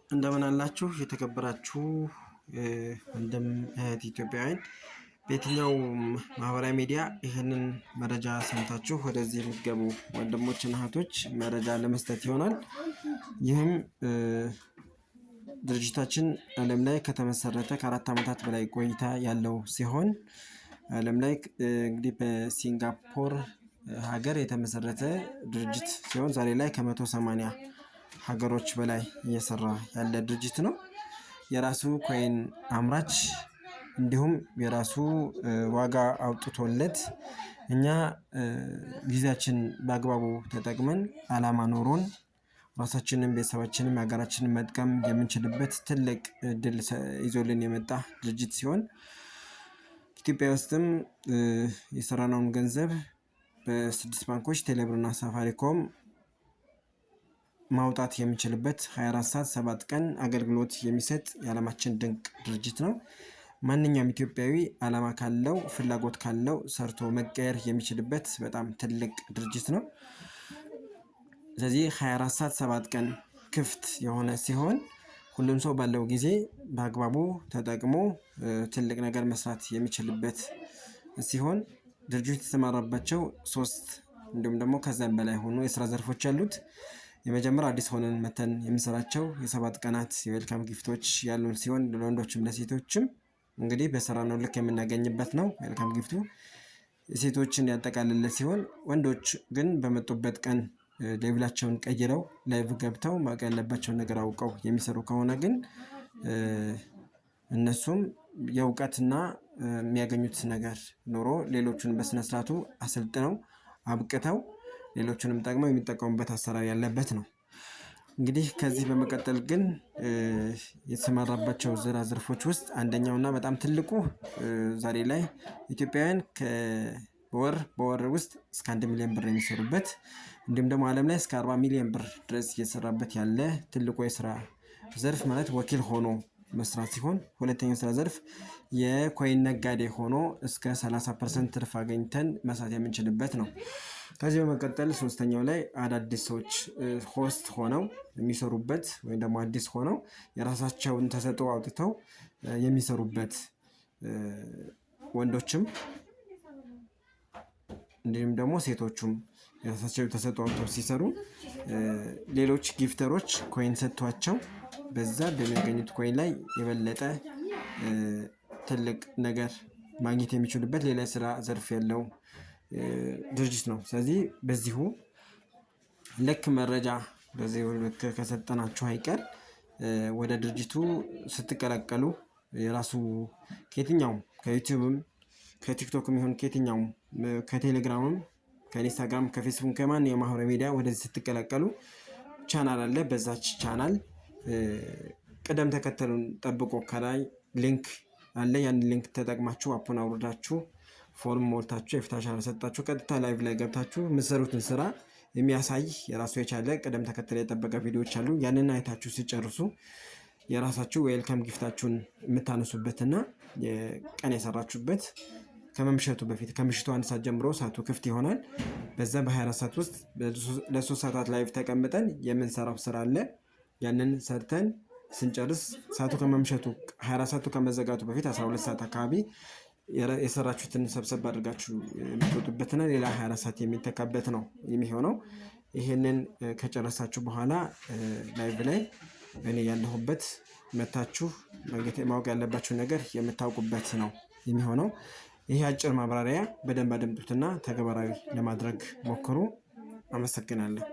እንደምን አላችሁ የተከበራችሁ ወንድም እህት ኢትዮጵያውያን፣ በየትኛውም ማህበራዊ ሚዲያ ይህንን መረጃ ሰምታችሁ ወደዚህ የምትገቡ ወንድሞችና እህቶች መረጃ ለመስጠት ይሆናል። ይህም ድርጅታችን ዓለም ላይ ከተመሰረተ ከ4 ዓመታት በላይ ቆይታ ያለው ሲሆን፣ ዓለም ላይ እንግዲህ በሲንጋፖር ሀገር የተመሰረተ ድርጅት ሲሆን፣ ዛሬ ላይ ከ180 ሀገሮች በላይ እየሰራ ያለ ድርጅት ነው። የራሱ coin አምራች፣ እንዲሁም የራሱ ዋጋ አውጥቶለት፣ እኛ ጊዜያችን በአግባቡ ተጠቅመን፣ አላማ ኖሮን፣ ራሳችንን፣ ቤተሰባችንን፣ ሀገራችንን መጥቀም የምንችልበት ትልቅ እድል ይዞልን የመጣ ድርጅት ሲሆን፣ ኢትዮጵያ ውስጥም የሰራነውን ገንዘብ በስድስት ባንኮች፣ ቴሌብርና ሳፋሪኮም ማውጣት የምንችልበት፣ 24 ሰዓት 7 ቀን አገልግሎት የሚሰጥ የዓለማችን ድንቅ ድርጅት ነው። ማንኛውም ኢትዮጵያዊ ዓላማ ካለው፣ ፍላጎት ካለው ሰርቶ መቀየር የሚችልበት በጣም ትልቅ ድርጅት ነው። ስለዚህ 24 ሰዓት 7 ቀን ክፍት የሆነ ሲሆን፣ ሁሉም ሰው ባለው ጊዜ በአግባቡ ተጠቅሞ ትልቅ ነገር መስራት የሚችልበት ሲሆን፣ ድርጅቱ የተሰማራባቸው ሶስት እንዲሁም ደግሞ ከዛም በላይ ሆኖ የስራ ዘርፎች ያሉት፣ የመጀመሪያው አዲስ ሆነን መተን የምንሰራቸው የ7 ቀናት የ welcome gift ኦች ያሉን ሲሆን፣ ለወንዶችም ለሴቶችም እንግዲህ በሰራነው ልክ የምናገኝበት ነው። Welcome gift ኡ ሴቶችን ያጠቃልለ ሲሆን፣ ወንዶች ግን በመጡበት ቀን level ኣቸውን ቀይረው live ገብተው ማወቅ ያለባቸውን ነገር አውቀው የሚሰሩ ከሆነ ግን፣ እነሱም የእውቀትና የሚያገኙት ነገር ኖሮ ሌሎቹን በስነስርዓቱ አሰልጥነው አብቅተው ሌሎቹንም ጠቅመው የሚጠቀሙበት አሰራር ያለበት ነው። እንግዲህ ከዚህ በመቀጠል ግን የተሰማራባቸው ስራ ዘርፎች ውስጥ አንደኛው እና በጣም ትልቁ፣ ዛሬ ላይ ኢትዮጵያውያን በወር በወር ውስጥ እስከ 1 ሚሊዮን ብር የሚሰሩበት፣ እንዲሁም ደግሞ ዓለም ላይ እስከ 40 ሚሊዮን ብር ድረስ እየተሰራበት ያለ ትልቁ የስራ ዘርፍ ማለት ወኪል ሆኖ መስራት ሲሆን፣ ሁለተኛው ስራ ዘርፍ የ coin ነጋዴ ሆኖ እስከ 30% ትርፍ አግኝተን መስራት የምንችልበት ነው። ከዚህ በመቀጠል ሶስተኛው ላይ አዳዲስ ሰዎች host ሆነው የሚሰሩበት ወይም ደግሞ አዲስ ሆነው የራሳቸውን ተሰጥኦ አውጥተው የሚሰሩበት፣ ወንዶችም እንዲሁም ደግሞ ሴቶቹም የራሳቸው ተሰጥኦ አውጥተው ሲሰሩ፣ ሌሎች gifter ኦች coin ሰጥቷቸው በዛ በሚያገኙት coin ላይ የበለጠ ትልቅ ነገር ማግኘት የሚችሉበት ሌላ የስራ ዘርፍ ያለው ድርጅት ነው። ስለዚህ በዚሁ ልክ መረጃ በዚሁ ልክ ከሰጠናችሁ አይቀር፣ ወደ ድርጅቱ ስትቀላቀሉ የራሱ ከየትኛውም ከዩቲዩብም ከቲክቶክም ይሁን ከየትኛውም ከቴሌግራምም ከኢንስታግራም ከፌስቡክ ከማንኛውም የማህበራዊ ሚዲያ ወደዚህ ስትቀላቀሉ ቻናል አለ። በዛች ቻናል ቅደም ተከተሉን ጠብቆ ከላይ link አለ። ያን link ተጠቅማችሁ app ኡን አውርዳችሁ፣ ፎርም ሞልታችሁ፣ የፍትሐ አሻራ ሰጣችሁ፣ ቀጥታ live ላይ ገብታችሁ የምትሰሩትን ስራ የሚያሳይ የራሱ የቻለ ቅደም ተከተል የጠበቀ ቪዲዮዎች አሉ። ያንን አይታችሁ ሲጨርሱ የራሳችሁ welcome gift ኣችሁን የምታነሱበትና ቀን የሰራችሁበት ከመምሸቱ በፊት፣ ከምሽቱ 1 ሰዓት ጀምሮ ሰዓቱ ክፍት ይሆናል። በዛ በ24 ሰዓት ውስጥ ለ3 ሰዓታት live ተቀምጠን የምንሰራው ስራ አለ። ያንን ሰርተን ስንጨርስ ሰዓቱ ከመምሸቱ፣ 24 ሰዓቱ ከመዘጋቱ በፊት 12 ሰዓት አካባቢ የሰራችሁትን ሰብሰብ አድርጋችሁ የምትወጡበትና ሌላ 24 ሰዓት የሚተካበት ነው የሚሆነው። ይሄንን ከጨረሳችሁ በኋላ live ላይ እኔ ያለሁበት መታችሁ ማወቅ ያለባችሁ ነገር የምታውቁበት ነው የሚሆነው። ይህ አጭር ማብራሪያ በደንብ አድምጡትና ተግባራዊ ለማድረግ ሞክሩ። አመሰግናለሁ።